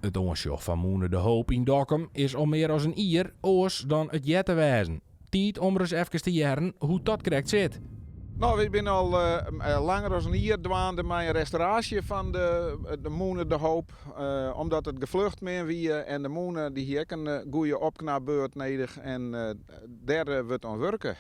It oansjoch fan mûne De Hoop yn Dokkum is al mear as in jier oars dan it heart te wêzen. Tiid om ris efkes te hearren hoe't dat krekt sit. No, wy binne al langer as in jier dwaande mei in restauraasje fan de mûne De Hoop. Omdat it geflucht min wie en de mûne dy hie ek in goede opknapbeurt nedich en dêr wurdt oan wurke.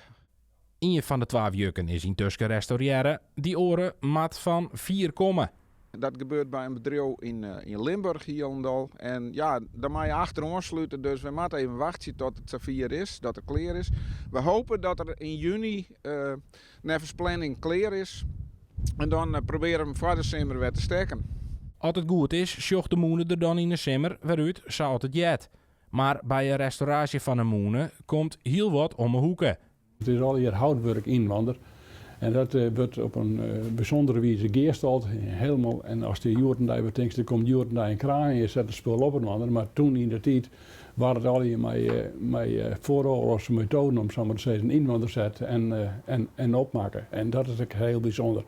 Ien fan de twa wjukken is yntusken restaurearre, dy oare moat fan fier komme. Dat gebeurt by in bedriuw yn Limburch hielendal. En ja, dan moatte je achteroan slute, dus we moatte even wachtsje tot it safier is, dat er klear is. We hopen dat er yn juny neffens planning klear is. En dan probearje we him foar de simmer wer te stekken. As it goed is, sjocht de mûne der dan yn 'e simmer wer út sa as it heart. Mar by in restauraasje fan in mûne komt hiel wat om 'e hoeke. It is allegear houtwurk ynwander en dat wurdt op in bysûndere wize gearstald. Helemaal, en ast dy hjoed-en-dei betinkst, der komt hjoed-en-dei in kraan en je sette it spul op inoar, mar toen yn de tiid waard it allegear mei foaroarlochse metoaden, om sa mar te sizzen, yninoar set en opmakke. En dat is ek hiel bysûnder.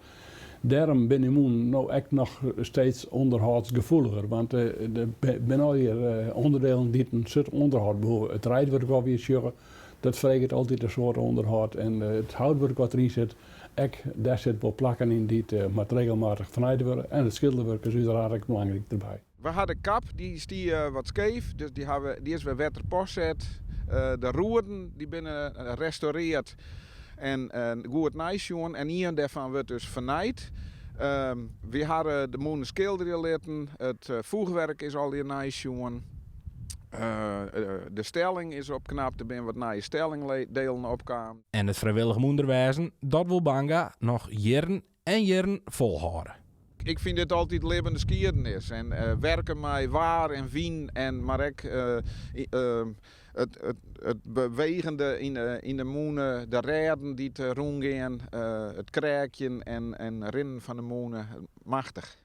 Dêrom binne dy mûnen no ek noch steeds ûnderhâldsgefoeliger, want der binne allegear ûnderdelen dy't in soad ûnderhâld behoege. It reidwurk wat wy sjogge, dat freget altyd in soad ûnderhâld en it houtwurk wat deryn sit, ek dêr sit wol plakken yn dy't moat regelmatich fernijd wurde. En it skilderwurk is úteraard ek belangryk derby. We ha de kap, dy stie wat skeef, dus dy hawwe, dy is wer better posset. De roeden dy binne restaureard en goed neisjoen en ien dêrfan wurdt dus fernijd. Wy hawwe de mûne skilderje litten, it foechwerk is allegear neisjoen. De stelling is opknapt, der binne wat nije stellingdelen opkaam. En it frijwillich mûnderwêzen, dat wol Banga noch jierren en jierren folhâlde. Ik fyn dit altyd libbene skiednis en werke mei waar en wyn en mar ek it bewegende yn de mûne, de rêden dy't rûngean, it kreakjen en rinnen fan de mûne, machtich.